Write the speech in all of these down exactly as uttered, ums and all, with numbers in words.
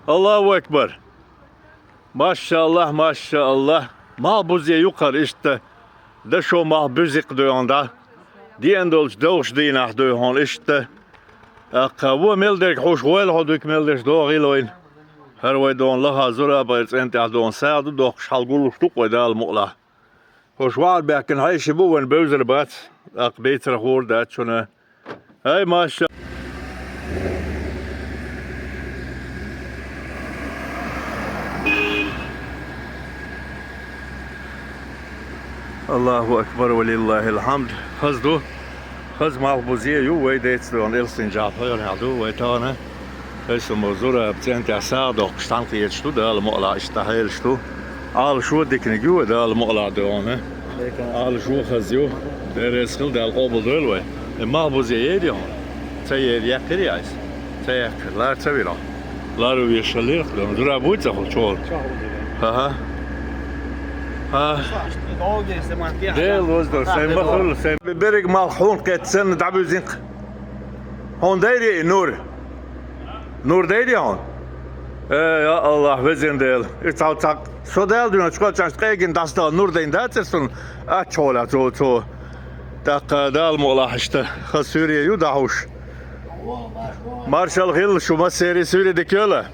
Аллаху акбар! Машааллахь, машааллахь! Малхбузе ю-кх хӀара иштта. Дашо малхбузий-кх дуй хьуна дӀа. Деана долчу довхачу дийнахь дуй хьуна иштта. ТӀаккха вон мел дерг хьуш войла хьо, дика мел дерш догӀийла вайна. ХӀара вай дуй хьуна лаха Зурабера цӀен тӀехь дуй хьуна сагӀа ду доккхуш, хьал гуллуш ду-кх вай, Дала мукъалахь. ХӀорш вахьар баьхкина хьеший бу, вайн бевзар бац, тӀаккха бецарх хӀора дац шуна. Ай, маша! Аллаху акбар, ва лиллахил хьамд. Хаза ду. Хаза малхбузе ю, вай деца дуй хьуна Элстин-Жаьхьа хьоьху хьал ду вай тахана. Хьесамо Зураба цӀен тӀехь сагӀа доккхуш цхьаьнакхеташ ду, Дала мукъалахь, иштта хьелаш ду. Ӏалашо диканиг ю вай, Дала мукъалахь, дуй хьуна. Ӏалашо хаза ю. Деррес хила, Дала къобалдойла вай. Э, малхбузе яйди хьуна? Ца яйди, яьккхира яйса? Ца яьккхира, лара ца вира хьо? Лара вешаллех, дуй хьуна. Зураб вуй цӀа хул чохула? ХӀа-хӀа. ХӀа. Дела ваздар, сайн ма хуьлла, сайн. Берриг малх хьуна кхетта санна дӀабуьзина-кх. Хьуна дайри и нур? Нур дайри хьуна? Э, я Аллахь, везан Дела. И цхьа, цхьа, со Дала дуьйна чкъа чанча къегина дӀасадала нур дайна дацара суна, аччохьалахь цо, цо. ТӀаккха Дала мукъалахь иштта хаза суьйре ю дӀахьуш. Маршалла хилла шу массеран, суьйре дика йойла.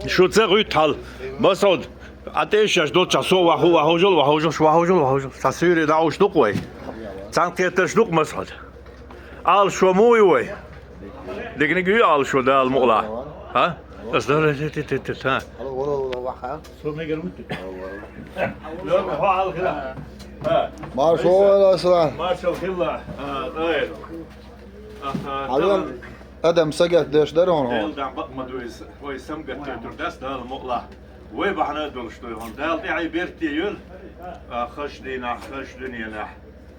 Шу ца гӀуьтту хьал. Масуд, Ӏа тӀе шаьш долчохь со ваху, вахужал, вахужал, вахужал, вахужал. Цхьа суьйре дӀахьуш ду-кх вай. Цхьаьнакхетарш ду-кх, Масуд. Ӏалашо муха ю вай? Диканиг ю Ӏалашо, Дала мукъалахь? ХӀа? Ас дара ти, ти, ти, ти, хӀа. Маршо вала, Аслан. Маршалла хилла. ХӀа, тӀе. Аха, Хьалан тӀе. Адам сагатдеш дара хьуна хьо. Дела дам бакъ ма дуй, вай самгатдойтур дац, Дала мукъалахь. Вай бахьана а долуш дуй хьуна. Дала тӀаьхье беркате йойла. А, хазачу дийнахь, хазачу дуьненахь,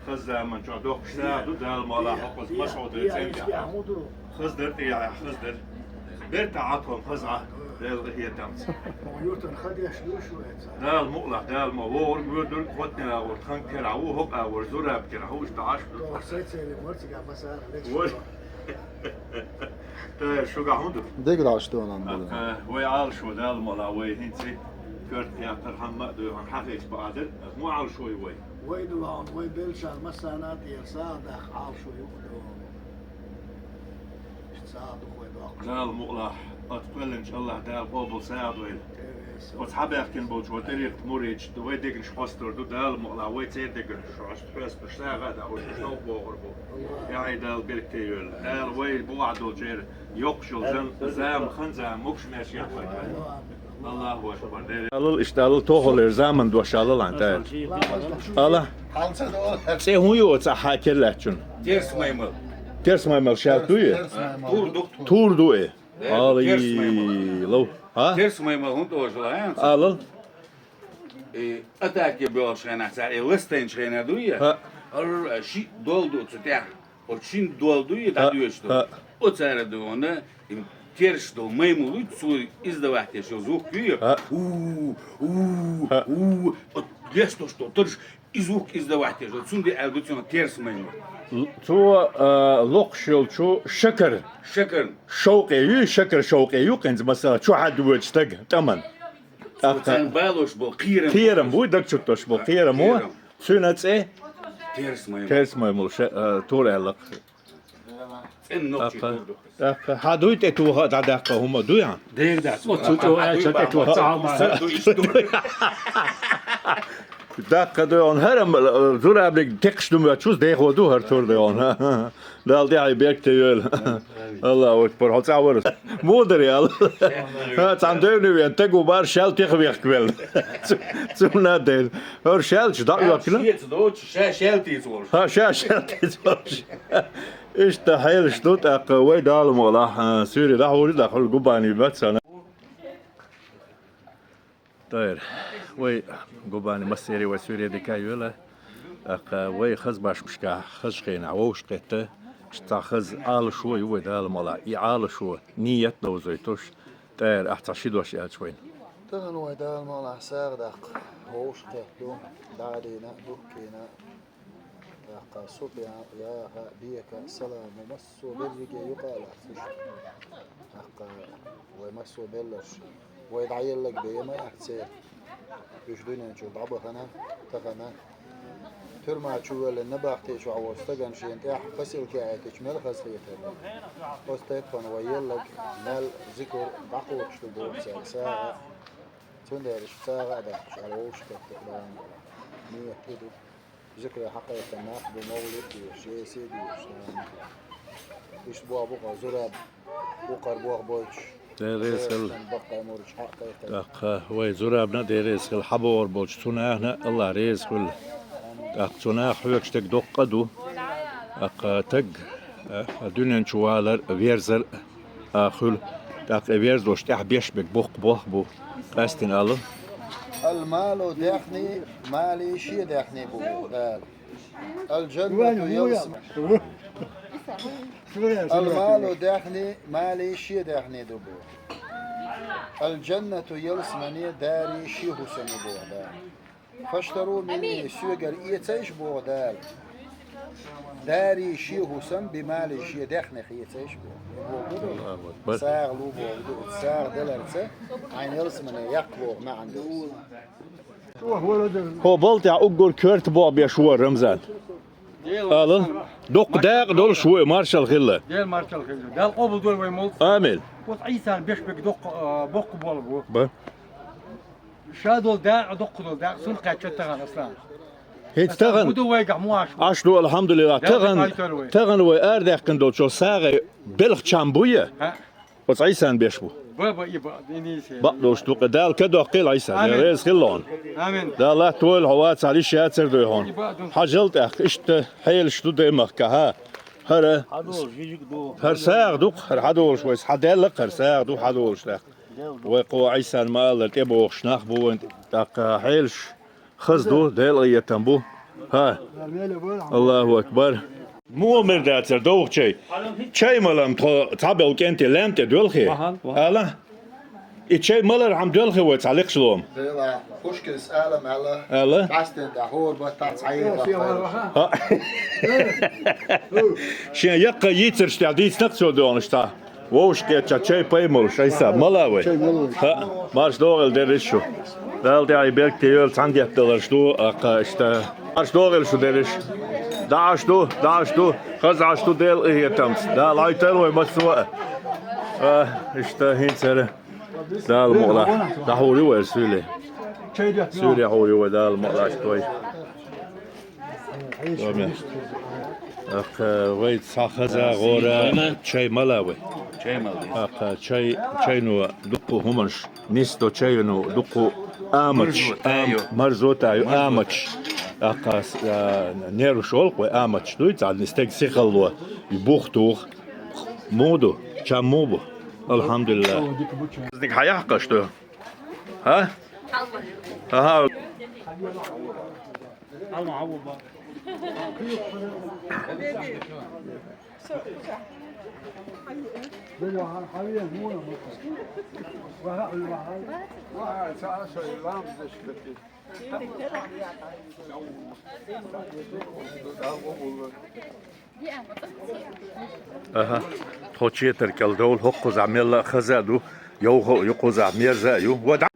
хаза заман чохь доккхуш сагӀа ду, Дала мукъалахь, хӀокхуза Масудера цӀен тӀехь. Хаза дара тӀехь, хаза дара. Бертахь Ӏа тхуна хаза Ӏа, Делан къинхетамца. Юртан ха деш ду шу эца? Дала мукъалахь, Дала ма вогӀург, воьдург, хотнера агӀор, тхан кара ву, хӀокху агӀор, Зураб кара, хӀуш дахьаш ду. Тоху сецели мурцига масара лечу. Вай. Та шуьга хӀун ду? Дегра аш ду, алхьамдулиллахӀ. Аха, вай Ӏалашо, Дала мукъалахь, вай хӀинца карт яккхар хьамма а дуй хьуна, хьан хеташ баӀа дара, муха Ӏалашо ю вай? Вай ду ван, вай белшал массарна а тӀера сагӀа даха Ӏалашо ю ду. Иштта сагӀа ду вай доккхуш. Дала мукъалахь, оцу кхоьллинчу АллахӀ Дала къобал сагӀа дойла. Оцу хьабаьхкина болчу вай тӀерикъ муридаш ду, вай дегнаш хьостур ду, Дала мукъалахь, вай церан дегнаш хьостур, хьоьстуш сагӀа а дахуш, тӀе товба бохур бу. ЯхӀий, Дала беркате йойла. Дала вай бухахь долчеран йоккхуш йолу зан-, зама, хан зама, мукшамеш яххайтойла. Аллаху акбар. Алал, иштта алал, тохалера заман дош алал хьан тӀе. Ала? ЦӀе хӀун ю оцу хьан керлачун? Терс маймал. Терс маймал шаьлта ду и? Тур ду. Тур ду и? Ала терс маймал. Лов. А? Терс маймал хӀун тӀе вожу лаьа? Алал. Э, атаке боьлхуш хенахь цара, э, ластайначу хенахь дуй? ХӀа. ХӀара шиъ дол ду цу тӀехь. Оцу шина дол дуй, дӀадоьшуш ду. ХӀа. Оцара ду вана, и терс долу маймал вуй, цо издавать деш йолу звук юй? ХӀа. У, у, хӀа, у, оцу лестош долу тарш, и звук издавать деш йолу. Цундела аьлла ду цунах терс маймал. Л-, цо, а, локхуш йолчу шакар. Шакар. Шовкъе юй, шакар шовкъе ю, кхинца масала, чу хьадвоьдучу стаг, тӀаман. Цо царна балош болу кхерам. Кхерам буй, даг чуттош болу кхерам бу. Кхерам. Цуьнан цӀе? Терс маймал. Терс маймал, ша-, а, тур аьлла. ЦӀенна нохчий тур ду. ТӀаккха, тӀаккха, хьан дуй тӀе тоха а дӀадаккха хӀума дуй хьан? Дера дац. Оцу чӀогӀа аьлча тӀе тоха ца хьалма. Даккха дуй хьуна, хӀара, а, Зурабниг текхаш ду моьттуш, дехо ду хӀара тур дуй хьуна. Дала тӀаьхье беркате йойла. Аллаху акбар, хьо цӀа вара. Муха дара аьлла? ХӀа, цхьана девне вен, тагу бара шаьлта тӀехвехкавелла. Цу-, цунна а дайна. ХӀара шаьлташ дӀа а йоьхкина? Шеца доцуш, ша шаьлтица волуш. ХӀа, ша шаьлтица волуш. Иштта хьелаш ду, тӀаккха вай Дала мукъалахь, а, суьйре дӀахьур ду, дӀахьур Губани бац ана. ТӀера, вай Губани массеран вай суьйре дика йойла. ТӀаккха вай хаза башмашкахь, хазачу хенахь вовшахкхетта, иштта цхьа хаза Ӏалашо ю вай Дала мукъалахь. И Ӏалашо, ният ловзуьйтуш, тӀера ахь цхьа ши дош аьлча вайна. Тахана вай Дала мукъалахь сагӀа даккха вовшахкхетта ду, дӀа а дийна, духкийна. ТӀаккха супӀ я, яха, бека, салам, массо а берриге юкъа а лаьцна. ТӀаккха вай массо а белларш, вай дӀаелларг бен ма яц церан. Уьш дуьнен чу дӀабахана, тахана. Туьрма чу воьллина набахте чохь волу стагана шена тӀехь посылка аьттича мел хазахетара. Оцу тайпана вай елларг, мел зикр дӀакхочуш ду боху цаьрга сагӀа. Цундела иштта сагӀа а даьккхича, аьлла вовшах кхетта бан. Ният и ду. Зикре хьакхайкхина нах бу, мовлид а доьшуш, еси а доьшуш, нана. Иштта боху бу-кх Зураб, вукхара боху бойтуш. Дела реза хила. Баккхий мурдаш хьакхайкхина. ТӀаккха вай Зурабна Дела реза хила, хьабогӀур болчу цу нахана Аллах реза хуьлда. ТӀаккха цу наха хьоьгуш дерг доккха а ду. ТӀаккха таг, а, дуьнен чу валар, верзар, а, хуьлу. ТӀаккха и верзош тӀехь беш берг боккха болх бу. Къаьстина алал. Ал-малу даьхни, мали шен даьхни бу, Дала. Ал-джаннату ялсам-, ал-малу даьхни, мали шен даьхни ду бу. Ал-джаннату ялсамани, дари шен хӀусам ю бу, Дала. Фаштару минни, соьгара эцайша боху Дала. Дари шен хӀусам, би мали шен даьхнех эцайша боху. Аллаху акбар. СагӀа лу боху ду, сагӀа даларца, хьайн ялсамане яккха боху маьӀна ду. ХӀо балла тӀехь уггар коьрта боху беш ву Рамзан. Ала, доккха дакъа долуш ву и, маршалла хилла. Дела маршалла хилла. Дала къобал дойла вай молла. Амин. Оцу Ӏийсан беш берг доккха, а, боккха болу бу. Ба. Ша долу дакъа, доккха долу дакъа, цунна кхаьчна тахана, Аслан. ХӀинца тахана. ХӀун ду вайгахь, муха Ӏаш ву? Аш ду, алхьамдулиллахӀ. Тахана, тахана вай арадаьккхина долчу сагӀе белхан чам бу я? ХӀаъ. Оцу Ӏийсан беш бу. Ба, ба, и ба, и нийса. Бакъ долуш ду-кх, Дала ка доккхийла Ӏийса. Амин. Дела реза хила хьуна. Амин. Дала латта войла хьо, вацахьара йиш яцара дуй хьуна. И ба ду. Хьажал тӀаккха, иштта хьелаш ду даймахкахьа. ХӀара, хӀара сагӀа ду-кх, хӀара хьадолуш вайца, хьадаьлла-кх хӀара сагӀа ду хьадолуш тӀаккха. Вай кхо Ӏийсан ма-аллара тӀебогӀуш нах бу вайн, тӀаккха хьелаш хаза ду, Делан къинхетам бу. ХӀа. Аллаху акбар. Муха мер дацара довха чай? Чай малам тхо цхьаболу кӀентий лаьмна тӀе доьлхий? Ала? И чай малархьама доьлхий вай цхьа лекхачу лома? Дела, Пушкинс ала-м аьлла. Ала? Къаьстина тӀехь хӀора баттахь цхьа егӀа. ХӀа. Шен яккхий йийцарш тӀехь дийцина-кх цо доьгӀнаш цхьа. Вовшахкхетча чай-пай молуш, Ӏийса, мала вай? Чай мала вай. ХӀаъ, марша догӀийла дерриш шу. Дала тӀаьхье беркате йойла, цхьаьна детталарш ду, аккха иштта. Марша догӀийла шу дерриш. ДӀа Ӏаш ду, дӀа Ӏаш ду, хаза Ӏаш ду Делан къинхетамца. Дала Ӏойтийла вай массо а. А, иштта хӀинца хӀара. Дала мукъ лахь. ДӀахьур ю вай суьйле. Суьйле хьур ю вай, Дала мукъ лахь вай. Вами. Аккха вай цхьа хаза гӀора чай мала вай. Чай мала. Аккха чай, чайно дуккха хӀуманаш нисдо, чайно дуккха аматаш, марзо таю, ам-, марзо таю, марзо аматаш. Аккха с-, а, нерваш олу-кх вай аматаш дуй, цхьанна стеган сихалло, и бух туху. Муха ду? Чам муха бу? Алхьамдулиллах. Дика хьан яхкаш ду? ХӀа? Ага. Аха. Тхо четар кӀел довла, хӀокхузахь мелла а хаза а ду, йовха а ю, кхузахь мерза а ю. Ва дӀа-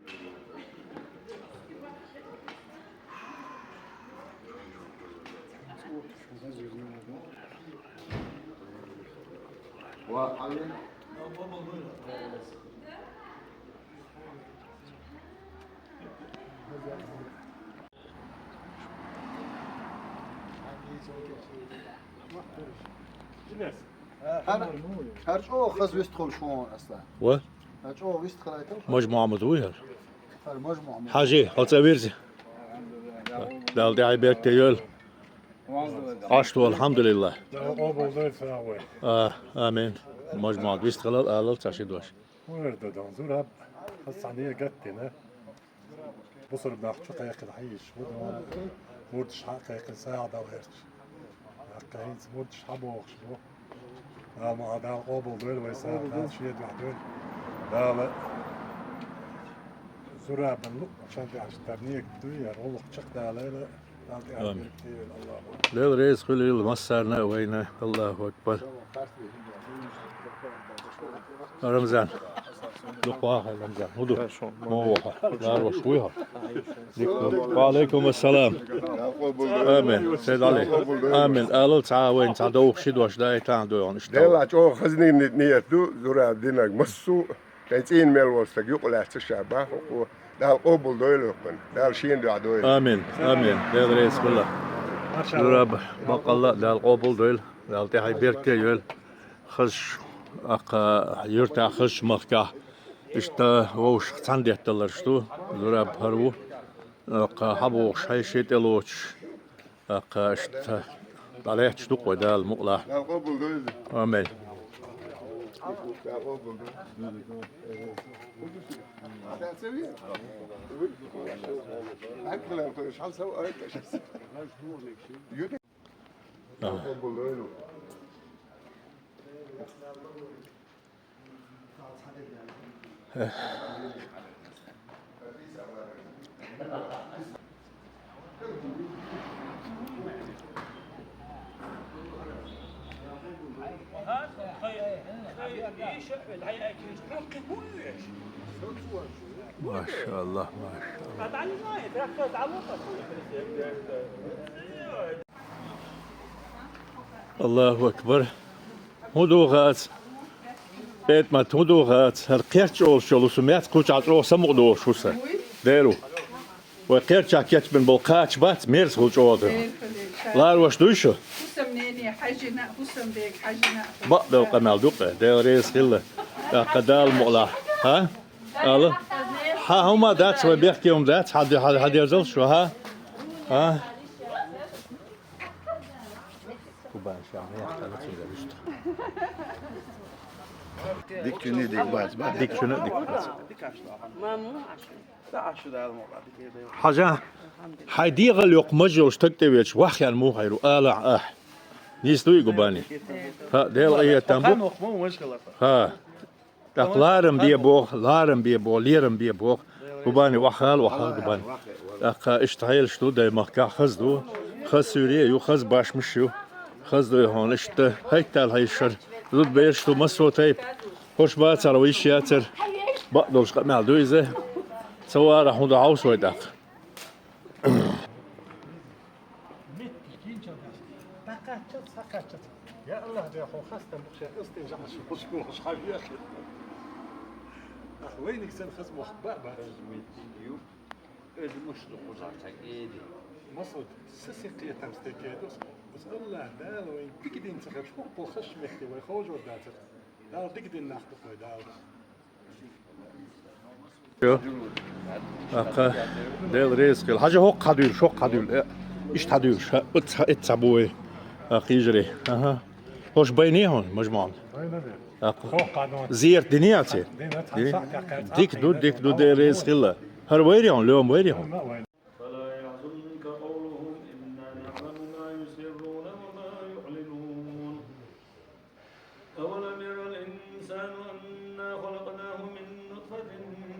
ХӀара, хӀара чӀогӀа хаза вистхуьлуш ву хьуна, Аслан. Ва? ХӀара чӀогӀа вистхилайтал? Мажа Мухьаммад вуй хӀара? ХӀара Мажа Мухьаммад. Хьажи, хьо цӀа вирзи. Дала тӀаьхье беркате йойла. Ӏаш ду, алхьамдулиллах. Дала къобал дойла сагӀа вай. А, амин. Мажа Мухьаммад вистхилал, алал цхьа ши дош. ХӀун эр ду дан? Зураб, хаза цхьаьна гаттина. Бусурба нах чу кхайкхина хьийзаш ву дан. Мурдаш хьа а кхайкхина, сагӀа дала гӀерташ. ТӀаккха хӀинца мурдаш хьабогӀуш бу. Дала ма Дала къобал дойла вай сагӀа, Дала шен дуьхьа дойла. Дала Зурабан луъучун тӀехь тара нигат дуй, яра гӀуллакх чекхдалийла. Амин. Дела реза хуьлийла массарна а вайна. Аллаху акбар. Рамзан. Дукха вахар, Рамзан. ХӀун ду? Мо ваха. Ларош вуй хьо? Ва алейкум ассалам. Амин. Сайд Али. Амин. Алал цхьа а вайна цхьа довх ши дош дай тан дойгӀун иштта. Дела чӀогӀа хазни ният ду, зура динаг массу. Тайн цӀийна мел волу стаг юкъа лаьцна ша баху кхо. Дала къобал дойла хӀокхунна. Дала шена дуьхьа дойла. Амин. Амин. Дела реза хуьлда. Зураб баккъалла а Дала къобал дойла. Дала тӀаьхье беркате а йойла. Хазаш, аккха, юьртахь хазаш махкахь. Иштта вовшах цхьаьна детталарш ду. Зураб хӀара ву. Аккха, хьабохуш, хьай ши тӀе лоцуш. ТӀаккха иштта дӀалаьтташ ду-кх вай Дала мукъалахь. Дала къобал дойла. Амин. Дала къобал дойла. Дала къобал дойла. ما شاء الله، ما شاء الله. Аллаху акбар. ХӀун доху аса? ПетӀамат, хӀун доху аса? ХӀара кхерч олуш йолу со меца кхучахь чӀогӀа самукъа дохуш ву сан. Дера ву. Вай кхерчахь кечбина болу кхача бац, мерза хуьлу чӀогӀа. Ларош дуй шу? ХӀусамнене хьаьжжина, хӀусамбега хьаьжжина. Бакъдолу къамел ду-кх, Дела реза хилла. ТӀаккха Дала мукъалахь. ХӀа? Ала? Хьан хӀума дац, вай бехке хӀума дац, хьан, хьан, хьан дерзал шу, хьа? ХӀа? Кубан ша ма яхкана цуьнга вуьшта. Дика чуьнан дика бац, бац. Дика чуьнан дика бац. Хьажа, хьайн дегӀал йоккха маж йолуш стаг тӀе веча, ваххьян муха хьийр ву, алахь ахь. Нийса дуй, Губани? ХӀа, Дела къинхетам бу. ХӀа. ТӀаккха ларам бе боху, ларам бе боху, лерам бе боху. Губани, охьахала, охьахала, Губани. ТӀаккха иштта хьелаш ду, дай махкахь хаза ду. Хаза суьйре а ю, хаза башмаш ю. Хаза ду хьуна иштта. ХӀайттал хьайшара. Зудабераш ду, массо а тайпа. ХӀорш бацара, вайш яцара. Бакъдолуш къамел ду иза. Ца варахь хӀун ду хьовса вай тӀаккха? Меттиг гинчал дац. ДӀакхаччалц, схьакхаччалц. Я АллахӀ, дехьо хастам бу шен къастийна жамаш хӀуш хӀуш хьан вехира. Ах, вайниг сан хаза мохк баа бац. Хаза меттиг ю, оьзда муш ду кхузахь ца кӀеди. Масуд, са сих кхетам стеге ду, оцу АллахӀ Дала вайн дика дин ца хилча, хӀокхо хазачу метте вай ховжор дацара. Дала дика дин нах ду кхой, Дала. Йо. ТӀаккха Дела реза хила. Хьажа, хӀокху хьадуьйлуш, хӀокху хьадуьйлу. Э, иштта хьадуьйлуш. Ха, оцу хьа, эцца бу вай. ТӀаккха йижарий. Аха. ХӀорш байнехьа хьуна, Мажмаъан? ТӀаккха. Зерат дине а ци? Дина. Дика ду, дика ду, Дела реза хила. ХӀара вайрехьа хьуна, лоьма вайрехьа хьуна. فلا يحزنك قولهم، إنا نعلم ما يسرون وما يعلنون. أولم ير الإنسان أنا خلقناه من نطفة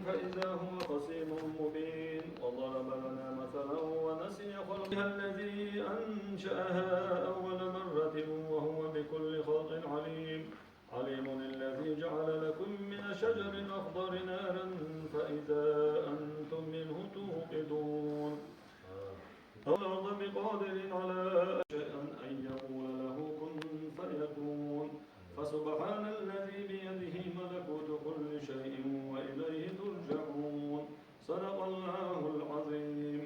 فإذا هو خصيم مبين. وضرب لنا مثلا ونسي خلقه الذي أنشأها أول مرة وهو بكل خلق عليم. عليم الذي جعل لكم من الشجر الأخضر نارا فإذا أنتم منه توقدون. والأرض بقادر على شيئا أن يقول له كن فيكون. فسبحان الذي بيده ملكوت كل شيء وإليه ترجعون. صدق الله العظيم.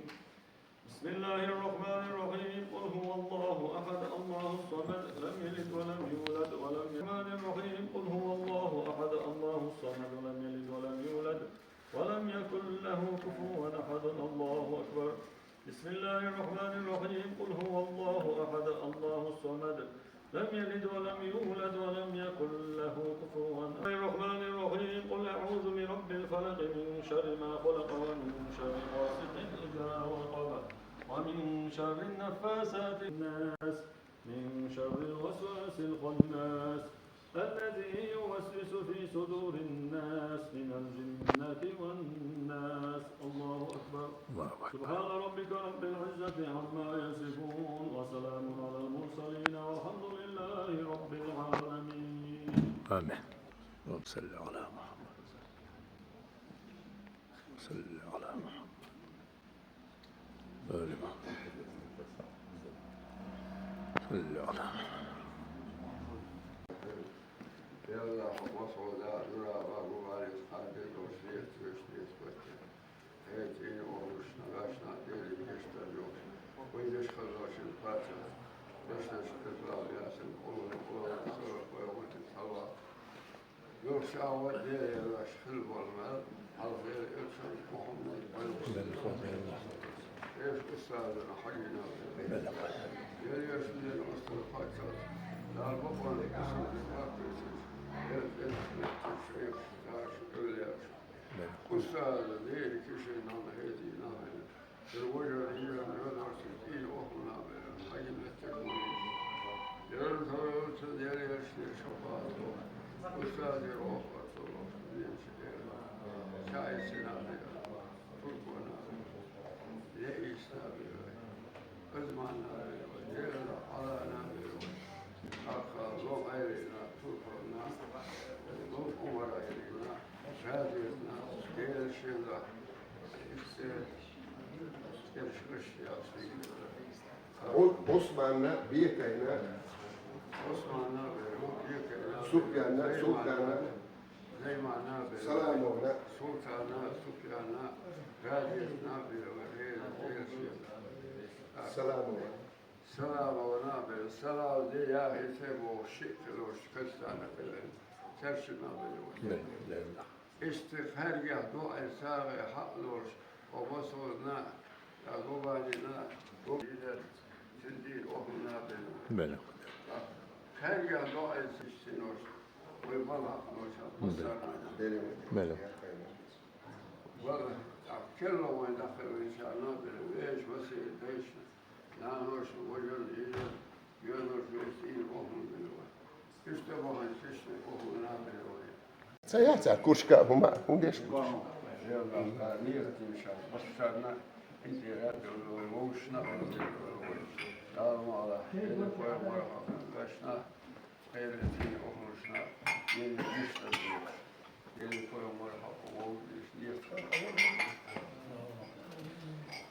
بسم الله الرحمن الرحيم. قل هو الله أحد، الله الصمد، لم يلد ولم يولد ولم ي-، الرحمن الرحيم. قل هو الله أحد، الله الصمد، لم يلد ولم يولد ولم يكن له كفوا أحد. الله أكبر. بسم الله الرحمن الرحيم. قل هو الله أحد، الله الصمد، لم يلد ولم يولد ولم يكن له كفوا أحد. الرحمن الرحيم. قل أعوذ برب الفلق، من شر ما خلق، ومن شر غاسق إذا وقب، ومن شر النفاثات الناس، من شر الوسواس الخناس. الذي يوسوس في صدور الناس من الجنة والناس. الله أكبر. الله أكبر. سبحان ربك رب العزة عما يصفون، وسلام على المرسلين، والحمد لله رب العالمين. آمين. اللهم صل على محمد. صل على محمد. آل محمد. صل على محمد. يلا، وصل لا درا بابو باريس قادر وشريت وشريت وشريت. هيتين وغلوشنا غاشنا ديري بيشتر يوم. ويدش خلوش الفاتحة. بشتش إطلال ياسين قلوب قلوب سورة ويوم الصلاة. Yoksa o diye yerleşkil olmaz, halkı ölçen Muhammed Baykuş. Eş ustadın hacına. Geliyor şimdi ustad Fakat. Darbe konu kısmı bakıyorsunuz. Evet, evet, evet, şey, yaş, öyle yaş. Ustadı değil kişinin hediye. Сирвожа рига мёрза сити охуна бера, хагим эттек муни. Яран сороча дери яшни шапатло. Устади охватло, линчи дери. Чай сина бера, туркона бера. Леисна бера. Озмана бера, дери алана бера. Аха, ло айрина, туркона, ло умара айрина. Радиотна, дери шенда. Ос-, Османна, Бекайна, Османна, Бекайна, Супьянна, Султанна, Займанна, Саламовна, Султанна, Супьянна, Радиотна, Саламовна. Саламовна, Салав де, я хите бо шикело шкастана пелен. Тершина бе. Истихаргах дуай сагъи хьалуш, обосозна, ягъубанина, губилер, синдир охуна бена. Бена. Харгах дуай систинош, ой бала хьалуш, обосарна. Бена. Вала, келло вайн дахъал венчана бена, веш васи дайшна. Нанош вожан ижа, йонош веш ин охун бена. Ишта бахан систи охуна бена. Ца я, ца куршка, гьума, гьундеш курш.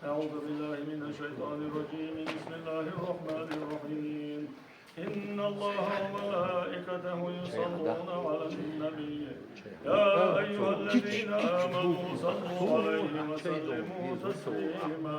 أعوذ بالله من الشيطان الرجيم. بسم الله الرحمن الرحيم. إن الله وملائكته يصلون على النبي. يا أيها الذين آمنوا صلوا عليه وسلموا تسليما.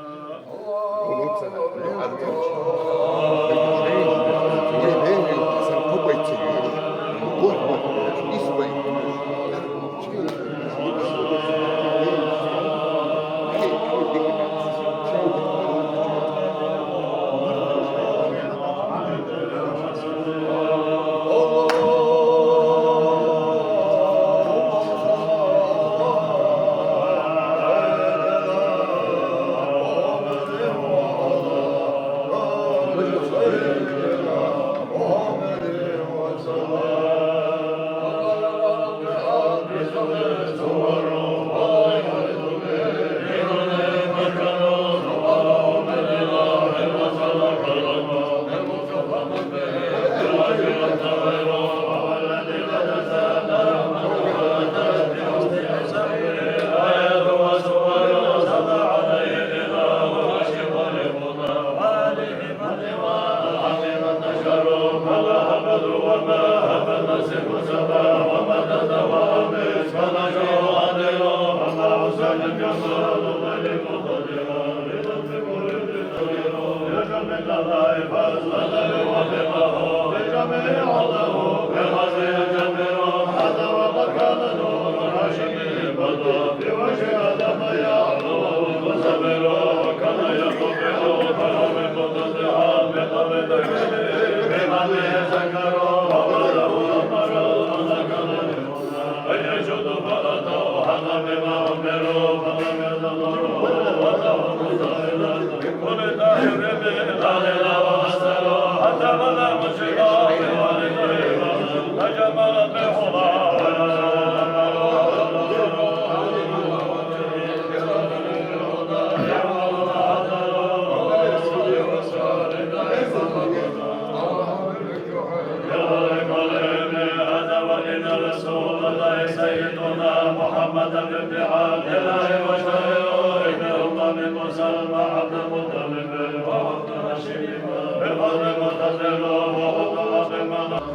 رسول الله سيدنا محمد بن عبد الله وشريعه الأمم المسلمة عبد المطلب وعبد الرشيد بالفضل المتصل وعبد الرحمن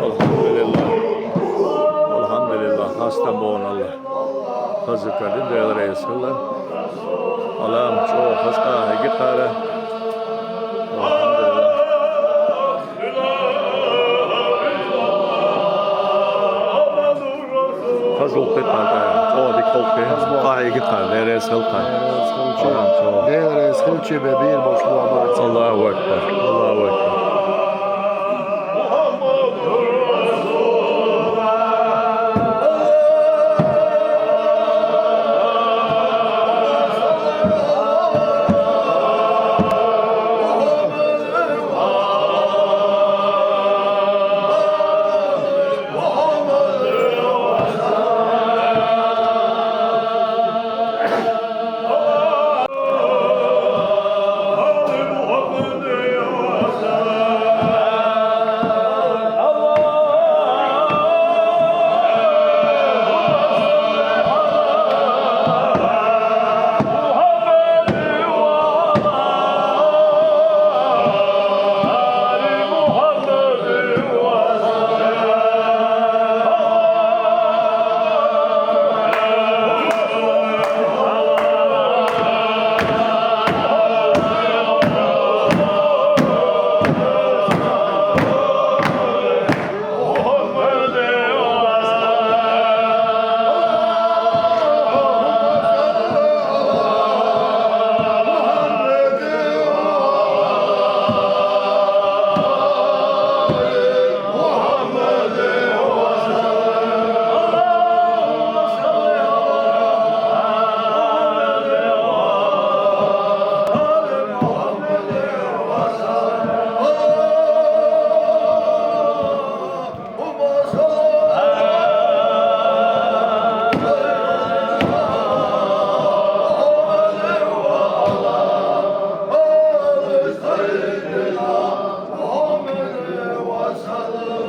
Алхьамдулиллах. Алхьамдулиллах. Хастам богӀун Аллах. Хаза калин Дела раьза хилла. Алам чӀогӀа хаза къа хьегира. Алхьамдулиллах. Хаза гӀулакх ду хьан, чӀогӀа дика гӀулакх ду. Къа хьегира, Дела раьза хилва. Дела раьза хилва, бер бош бу. Аллаху акбар. Аллаху акбар.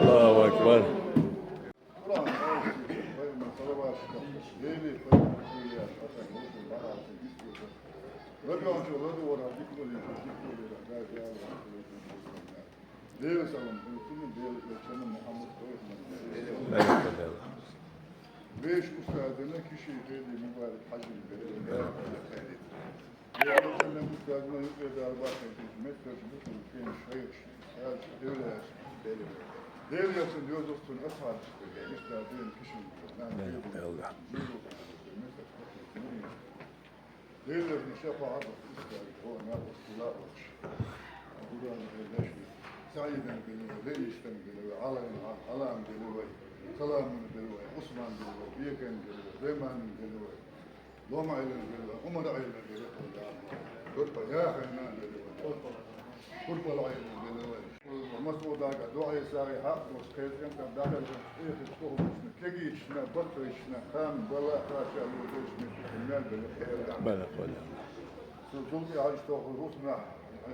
Аллаху акбар. Дела салам, Дела элчано Мухьаммад пайхамара. Вешан устаза кишин хьердий мубарак хьажин бер. Дела элчано устаза ма юкъе Дала бахьан метташ бутун кен шайхаш, шайхаш, девлаш. Дела ясан дёзух цун асхьабаш, устаза кишин. Дела. Деллахьна шапаӀат ва, устаз, хьо нагахь устула вац. Дуран хӀе даши, Саидан гили вай, Леистан гили вай, Алан, Алан гили вай, Саламан гили вай, Усман гили вай, Бекан гили вай, Займанан гили вай, Ломайлан гили вай, Умарайлан гили вай, Турпа Яхайнан гили вай, Турпалайлан гили вай. Масудага дуӀай сагӀи хьакъ долуш кхечӀен тӀам дахьар хӀинца эхарт тохалучна, кегийчна, баккхийчна, кхана бала а кхача лур долчу меттиг мел бела хӀерда. Бала хӀерда. Цу зултӀе хьажа тоху хӀусамехь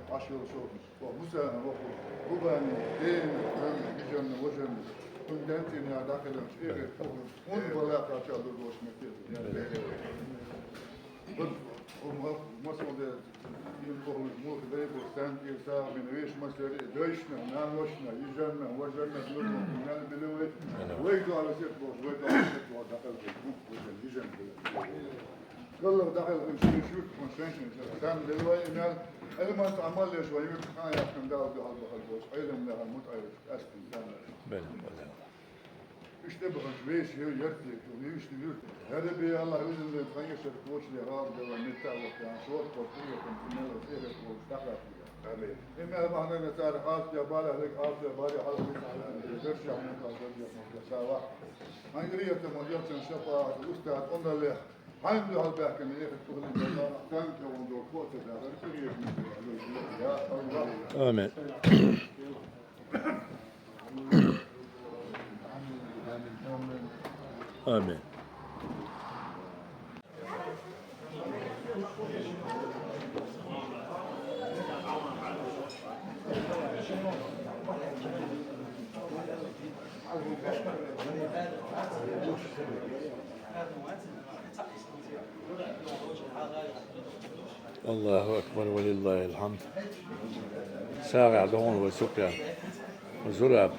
Ӏаш йолу шовзткъа. Ва Муса ваху, Губани, Дена, Нанна, Бижанна, Важанна, хӀунда цӀена дахьарчу эхарт тохалучна, хӀунда бала а кхача лур долчу меттиг мел бела. Масуде Ил бохург муха дайбо, стенна тӀера сагӀа бина вешан массаьрга а, дайшна, наношна, йижарна, важарна, луьрмахна мел били вай. Вай дуьхьал весет бохуш, вай дуьхьал весет бохуш, дӀакъевлла, ну, важарна, йижарна били. Галлах дӀакъевлла, шен шуьртахь шен-шен стенна били вай, и мел, Ӏилманца Ӏамал еш вай, юьртахь а яьккхина Далла дуьхьал бахар бохуш, Ӏилма лехар мутаӀеллачу къаьсттина стенна. Иштта баханчу вешан хӀума яртайта, вуьшта вуьрта. ХӀара бен Аллах визина вайн тхан эшар кочале гӀалат делла меттахь а вахтана, шорта кхочу тӀехӀоьттина мел аса эхарт волчу дӀахӀоттийла. Амин. И мел бахьанарна цара Ӏазап балехь лерг Ӏазап бале хьалха виса хьалха, дерш яхьмука, дерш яхьмука, ша вахь. Хьайн къинхетам, элчан шапаӀат, устаз къоналлех, хьайна дуьхьал баьхкина эхарт тохалин бала, тхан кхеван долу кхоа ца дахар, къинхетам, я Аллах. Амин. Амин. Аллаху акбар, ва лиллахил хьамд. Сагъа догӀун ва Супьян. Зураб.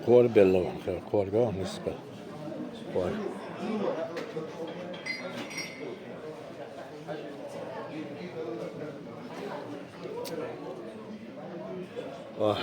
Кхор белла ван хер, кхор го нисба. Кхор. Ва.